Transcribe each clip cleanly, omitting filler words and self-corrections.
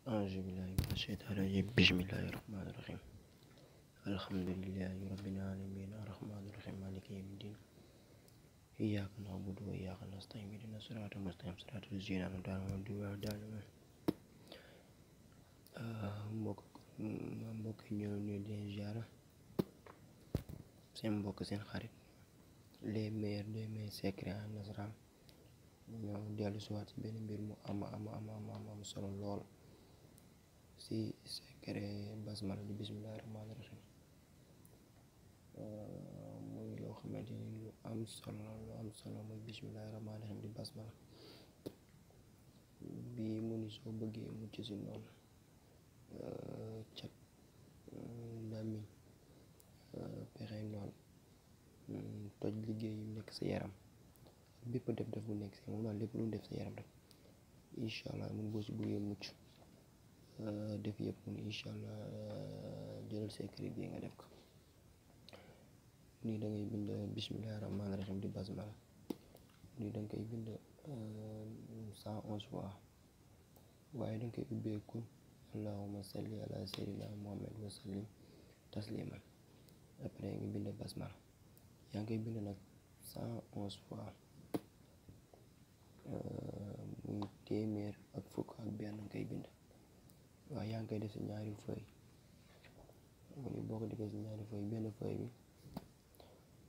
أعوذ بالله من الشيطان الرجيم بسم الله الرحمن الرحيم الحمد لله رب العالمين الرحمن الرحيم مالك يوم الدين إياك نعبد وإياك نستعين اهدنا الصراط المستقيم صراط الذين أنعمت عليهم mbokk ñoo ñu di ziara seen mbokk seen xarit les meilleurs des meilleurs secrets en nasaraan ñoo dellu si waat ci benn mbir mu am solo lool si secret basmala di bismillahi rahmaani rahim muy loo xamante ni lu am solo muy bismillahi rahmaani rahim di basmala bi mu ni soo bëggee mucc si noonu cat làmmiñ pexe noonu toj liggéey yu nekk sa yaram bépp def bu nekk si moom daal lépp lu def sa yaram rek incha allah mun boo si bëggee mucc def yëpp mun incha allah jëlal secret bi nga def ko nii da ngay bind bismillahi rahmaani rahim di basmala nii da nga koy bind 111 fois waaye da nga koy ubbeeku allahumma salli ala sayyidina muhammad wa sallim tasliman après nga bind basmala yaa ngi koy bind nag 111 fois muy téeméer ak fukk ak benn nga koy bind waaye yaa ngi koy def si ñaari feuille mu ni boo ko defee si ñaari feuille benn feuille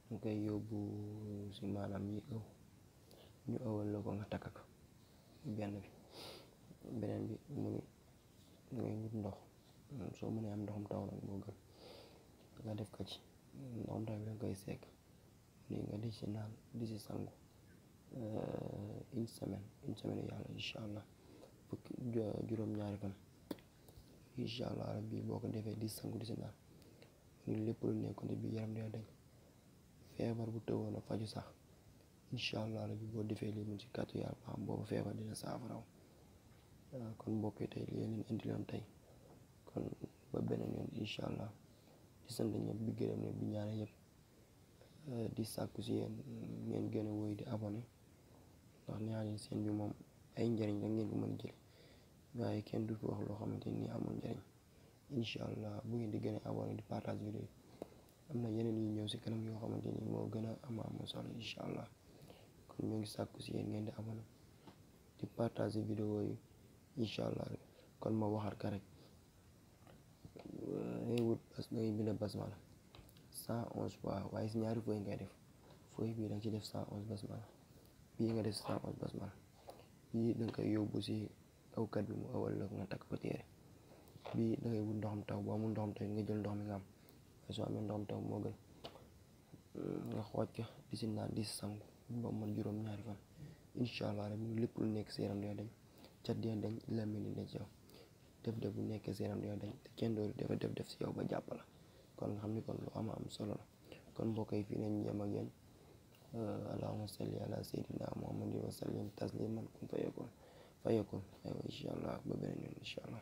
bi nga koy yóbbu si maanaam ñi ëw ñu ëwal la ko nga takk ko benn bi beneen bi mu ni ngay wut ndox soo mënee am ndoxum taw nag moo gën nga def ko ci ndoxum taw bi danga koy sekk nii nga di ci naan di ci sangu une semaine yàlla incha allah fukki juróom-ñaari fan incha allah rabbi boo ko defee di sangu di ci naan mu ni lépp lu nekkoon bi yaram dina dañ feebar bu tëwoon a faju sax incha allah rabbi boo defee lii mun ci kàttu yàlla ba xam boobu feebar dina saafaraw kon mbokk yi tey li leen indiloon tey kon ba beneen yoon incha allah di sant ñëpp di gërëm ñëpp di ñaane ñëpp di sàkku si yéen ngeen gën a woy di abonné ndax ñaari seen bi moom ay njëriñ rek ngeen ko mën a jël waaye kenn du fi wax loo xamante ni amul njëriñ incha allah bu ngeen di gën a abonné di partage vidéo yi am na yeneen yu ñëw si kanam yoo xamante ni moo gën a am solo incha allah kon ñoo ngi sàkku si yéen ngeen di abonné di partage vidéo yi incha allah kon ma waxaat ka rek ngay bind basmala 111 fois waaye si ñaari feuille ngay def feuille bii danga ci def 111 basmala bii nga def 111 basmala bii danga koy yóbbu si awkat bi mu awal la nga takk ko téere bii dangay wut ndoxam taw boo amul ndoxam taw nga jël ndox mi nga am waaye soo amee ndoxam taw moo gën nga xooj ko di si naan di si sangu ba man juróom-ñaari fan incha allah rek lépp lu nekk si yaram dina dañ cat dina dañ làmmiñ dina dañ si yow def bu nekkee si yaram dina dañ te kenn dooru def si yow ba jàpp la kon nga xam ni kon lu am solo la kon mbokk yi fii nañ yem ak yéen allahumma salli ala sayyidina muhammadin wa sallim tasliman kun fayakun aywa incha allah ba beneen yoon incha allah